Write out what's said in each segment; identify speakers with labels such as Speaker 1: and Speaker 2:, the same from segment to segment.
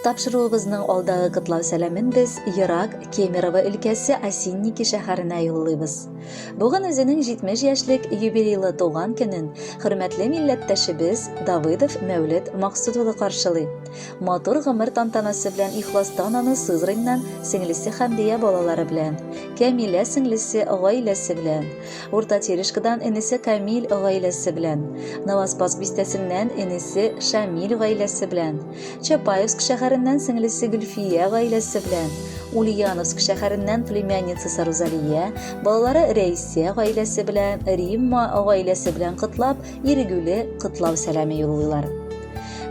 Speaker 1: Тапшыруыбызның алдагы котлау сәламен без ерак Кемерово өлкәсе Осинники шәһәренә юллыйбыз. Бүген үзенең 70 яшьлек юбилейлы туган көнен хөрмәтле милләттәшебез Давыдов Мәүлет Максут улы каршылый. Матур гомер тантанасы белән ихластан аны Сызраньнан сеңлесе Хәмдия балалары белән, Кәмилә сеңлесе гаиләсе белән, Урта Терешкадан энесе Камил гаиләсе белән, Новоспасск бистәсеннән энесе Шамил гаиләсе белән, Чапаевск шәһәреннән сеңлесе Гөлфия гаиләсе белән, Ульяновск шәһәреннән племянницасы Рузалия, балалары Рәйсә гаиләсе белән, Римма гаиләсе белән котлап, Иргүле котлау сәламе юллыйлар.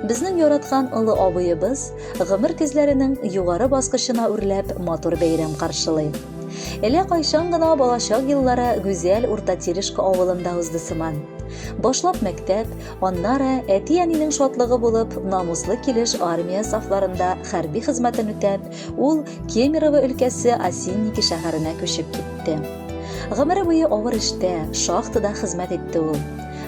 Speaker 1: Безнең яраткан олы абыебыз гомер көзләренең югары баскычына үрләп матур бәйрәм каршылый. Әллә кайчан гына балачак еллары гүзәл Урта Терешка авылында узды сыман. Башлап мәктәп, аннары әти-әнинең шатлыгы булып, намуслы килеш армия сафларында хәрби хезмәтен үтәп, ул Кемерово өлкәсе Осинники шәһәренә күчеп китте. Гомере буе авыр эштә, шахтада хезмәт итте ул.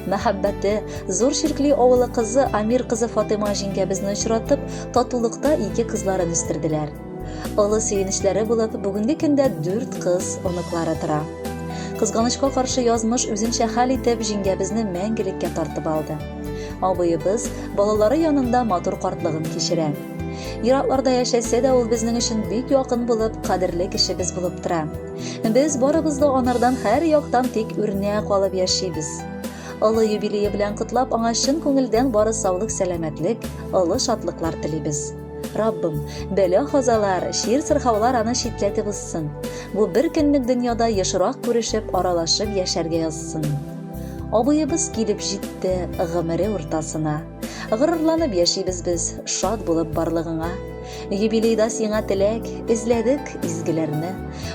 Speaker 1: Мәхәббәте, Зур Чиркли авылы кызы Амир кызы Фатыйма җиңгәбезне очратып, татулыкта ике кызларын үстерделәр. Олы сөенечләре булып, бүгенге көндә дүрт кыз оныклары тора. Кызганычка каршы язмыш үзенчә хәл итеп, җиңгәбезне мәңгелеккә тартып алды. Абыебыз балалары янында матур картлыгын кичерә. Еракларда яшәсә дә, ул безнең өчен бик якын булып, кадерле кешебез булып тора. Без барыбыз да анардан һәр яктан тик үрнәк алып яшибез. Олы юбилее белән котлап, аңа чын күңелдән бары саулык-сәламәтлек, олы шатлыклар телибез. Раббым, бәла-казалар, чир-сырхаулар аны читләтеп узсын. Бу бер көнлек дөньяда ешрак күрешеп, аралашып яшәргә язсын. Абыебыз килеп җитте гомере уртасына. Горурланып яшибез без, шат булып барлыгыңа. Юбилейда сиңа теләк, эзләдек изгеләрне.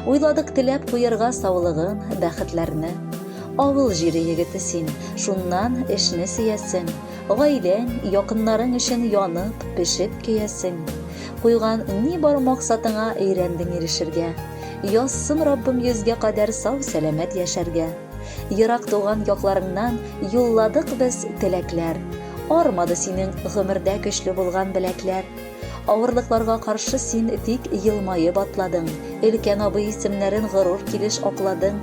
Speaker 1: Уйладык теләп куярга саулыгын, бәхетләрне. Авыл җире егете син, шуннан эшне сөясең. Гаиләң, якыннарың өчен янып, пешеп көясең. Куйган ни бар максатыңа өйрәндең ирешергә. Язсын Раббым йөзгә кадәр сау-сәламәт яшәргә. Ерак туган якларыңнан юлладык без теләкләр. Армады синең гомердә көчле булган беләкләр. Авырлыкларга каршы син тик елмаеп атладың, өлкән абый исемнәрен горур килеш акладың.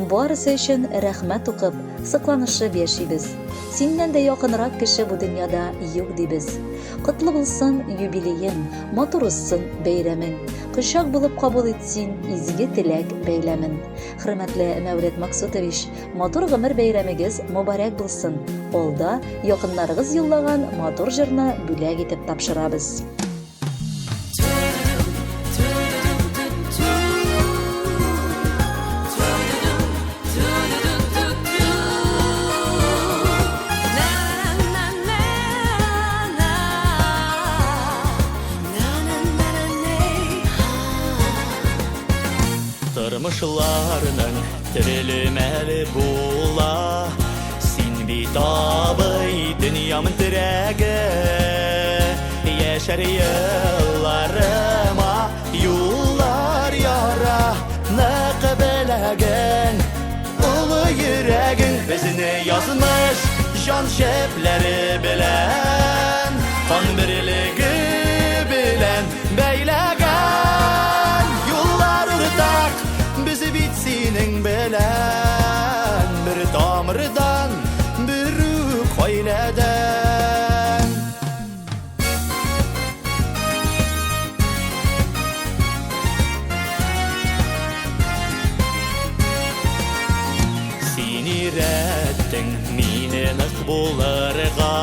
Speaker 1: Барысы өчен рәхмәт укып, сокланышып яшибез. Синнән дә якынрак кеше бу дөньяда юк дибез. Котлы булсын юбилеең, матур узсын бәйрәмең. Кочак булып кабул ит син изге теләк бәйләмен. Хөрмәтле Мәүлет Максутович, матур гомер бәйрәмегез мобарәк булсын! Алда якыннарыгыз юллаган матур җырны бүләк итеп тапшырабыз.
Speaker 2: Тормышларның төрле мәле була. Син бит абый, дөньямын терәге. Яшәр елларыма юллар яра. Нык беләгең, олы йөрәгең безне язмыш җан шәпләре белән, кан берлеге белән Бәйләгән юллар уртак, без бит синең белән бер тамырдан, бер үк гаиләдән. Син өйрәттең мине нык булырга,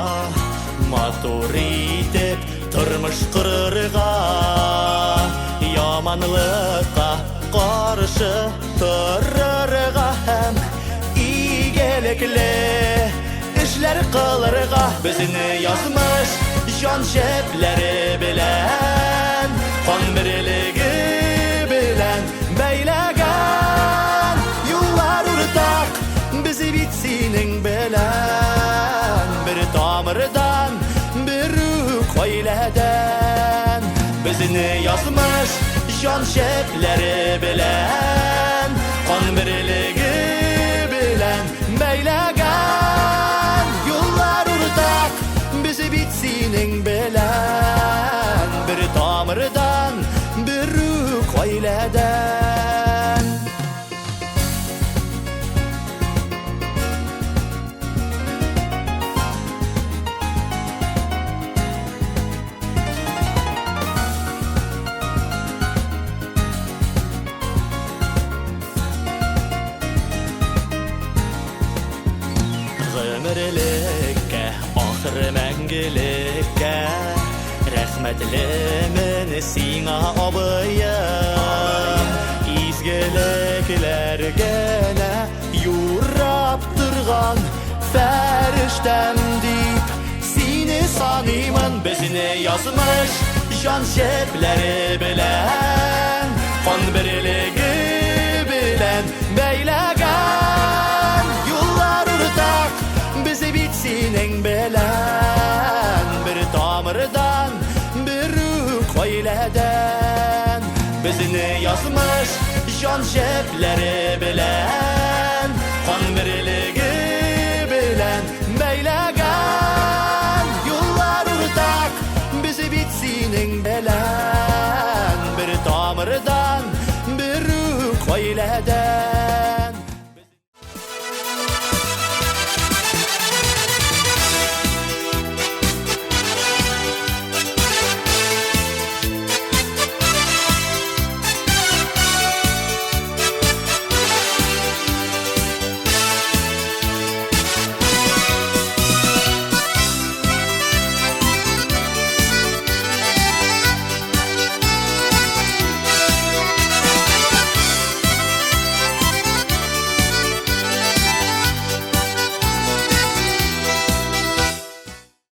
Speaker 2: матур итеп Тормыш корырга, яманлыкка каршы торырга һәм игелекле эшләр кылырга безне язмыш җан җепләре белән, кан берлеге белән бәйләгән. Юллар уртак, без бит синең белән бер тамырдан, Бер үк гаиләдән безне язмыш җан җепләре белән, кан берлеге белән бәйләгән. Юллар уртак, без бит синең белән бер Мәңгелеккә, ахыры мәңгелеккә. Рәхмәтлемен сиңа, абыем. Изгелекләр генә юрап торган фәрештәм дип сине саныймын. Безне язмыш җан җепләре белән, кан берлеге белән бәйләгән. Юллар уртак, без бит синең белән бер тамырдан, бер үк гаиләдән. Безне язмыш җан җепләре белән, кан берлеге.